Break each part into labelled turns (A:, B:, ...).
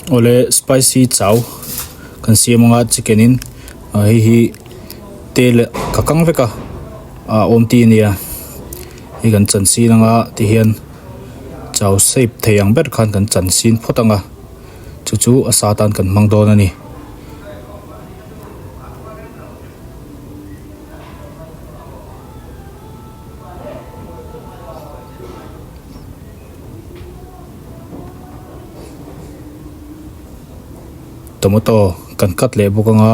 A: Awle spicy chau kan siam anga chicken in ah hei hi tel ka kang vek a ah awm tih ania hei kan chan sin anga tihian chau shape thei ang ber khan kan chan sin phawt anga chu chu a sa tan kan hmang dawn a ni. Tomato kan cut leh bawk anga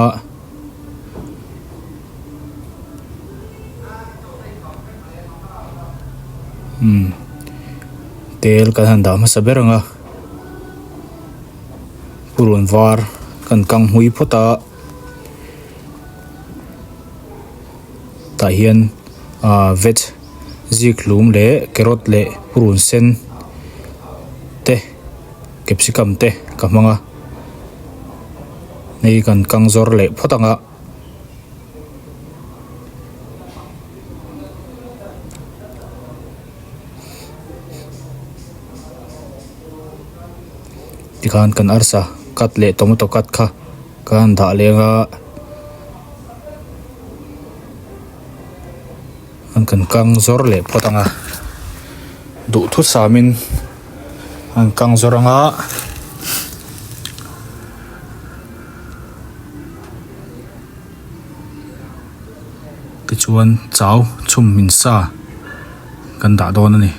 A: umm tel kan han dah hmasa ber anga purun var kan kang hmui phawt a. Tah hian ahh veg zikhlum leh carrot leh purun sen te capsicum te ka hmang a hei kan kang zawr leh phawt ang a. Tikhan kan arsa cut leh tomato cut kha ka han dah leng a. An kan kang zawr leh phawt ang a duhthusam in an kang zawr ang a tichuan chau chhum hmin sa kan dah dawn a ni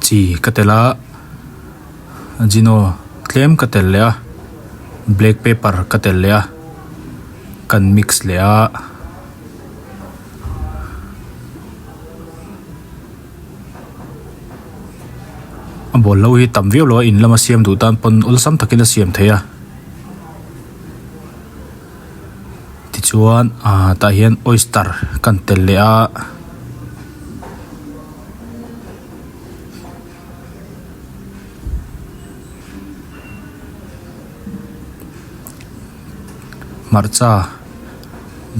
A: chi ka tel a ajino tlem ka tel leh a black pepper ka tel leh a kan mix leh a. A bawl lo hi tam viau lo a in lama siam duh tan pawn awlsam takin a siam theih a tichuan ah tah hian oyster kan tel leh a. Hmarcha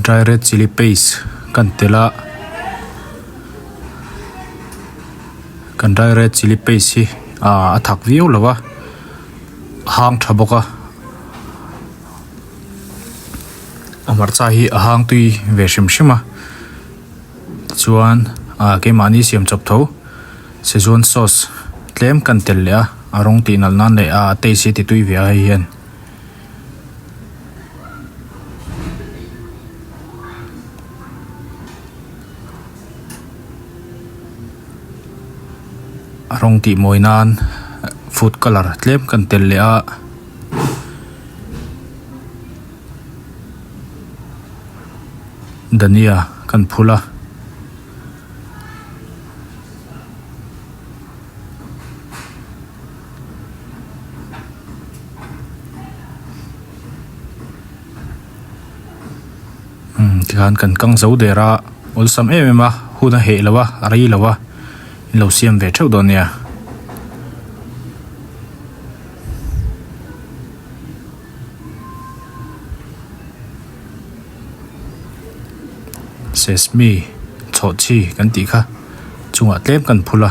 A: dry red chilli paste kan tel a kan dry red chilli paste hi ah a thak viau lo a a hang tha bawk a a hmarcha hi a hang tui ve hrim hrim a tichuan ah keimahni siam chawp tho szechuan sauce tlem kan tel leh a a rawng tih nalh nan leh a taste hi a ti tui ve a hei hian. A rawng tih mawi nan food colour tlem kan tel leh a dhania kan phul a. Umm tikhan kan kang zo der a awlsam em em a hun a heh lo a a rei lo a in lo siam ve theuh dawn nia. Sesame chhawhchhi kan tih kha chungah tlem kan phul a.